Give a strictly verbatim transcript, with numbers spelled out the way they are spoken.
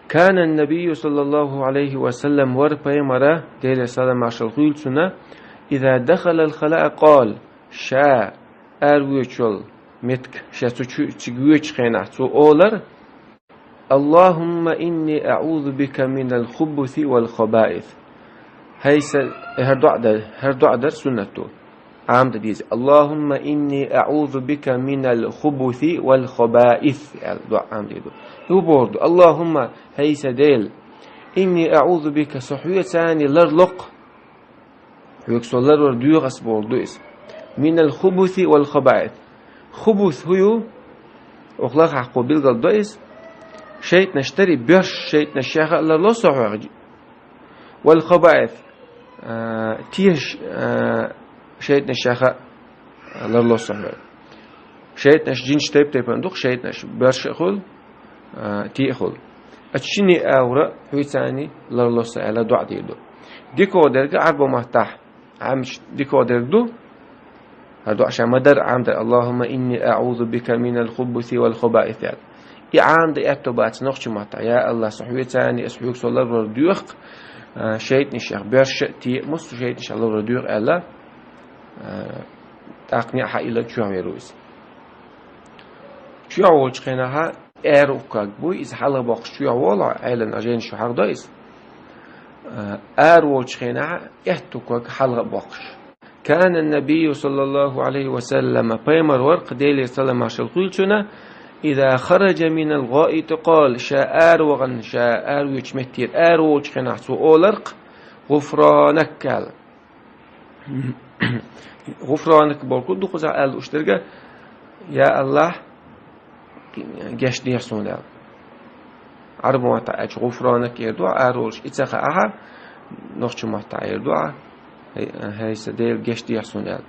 كان النبي صلى الله عليه وسلم, вар пайхамар, Делера салам-маршал хуьлда цунна, إذا دخل الخلاء قال, ша аравоьдуш йолу меттиг, ша цу чу цига воьдучу хенахь цо олар: اللهم إني أعوذ بك من الخبث والخبائث. ХӀай сан, хӀара доӀа дар, хӀара доӀа дар суннат ду. Ӏамда деза. اللهم إني أعوذ بك من الخبث والخبائث аьлла доӀа Ӏамда ду. ХӀун бохург ду? اللهم, хӀай сан Дела, إني أعوذ بك, со хьоьца ларло-кх. Хьоьга со ларвар доьху ас бохург ду иза. من الخبث والخبائث. Хубус хӀун ю? Оха лахахь кхо билгал до иза. ШайтӀанаш дарий, боьрша шайтӀанаш шаьш а ларло со хьоьга. والخبائث, а, тешаш, а, шайтӀанаш шаьш а ларло со хьоьга. ШайтӀанаш жинаш тайп-тайпана ду-кх, шайтӀанаш боьрша а хуьлу, а, тӀе а хуьлу. Оцу шинне агӀор хьоьца ларло со аьлла доӀа дийр ду. Дика дерг Ӏарбойн маттахь Ӏамча дика дерг ду. ХӀара доӀа ша ма-дарра Ӏамда: اللهم إني أعوذ بك من الخبث والخبائث аьлла. И Ӏамда аьтто бац нохчийн маттахь: я АллахӀ, со хьоьца, ас хьоьга со ларвар доьху-кх, а, шайтӀанаш шаьш, боьрша а, тӀе а, массо шайтӀанаш шаьш ларвар доьху аьлла, а, тӀаккха неӀ хьаилла чоьхьавер ву иза. Чоьхьа волчу хенахь ара хӀуттуш буй, иза хьалха боккхуш чоьхьа волу, Ӏелана жайнаш чу хьахдо иза. Ара волчу хенахь аьтто хӀуттуш хьалха боккхуш. كان النبي صلى الله عليه وسلم, пайхамар вар-кх, Делера салам-маршал хуьлда цунна, إذا خرج من الغائط قال, ша ара вахана, ша ара воьдучу меттера ара волчу хенахь цо олар-кх: غفرانك аьлла. غفرانك бохург ду кхузахь аьлла уьш дерг: я АллахӀ, гечдехьа суна аьлла. Ӏарбойн маттахь аьлча غفرانك эр ду, ара волуш и ца хаахь, нохчийн маттахь эр ду: хӀай, хӀай сан Дела, гечдехьа суна аьлла.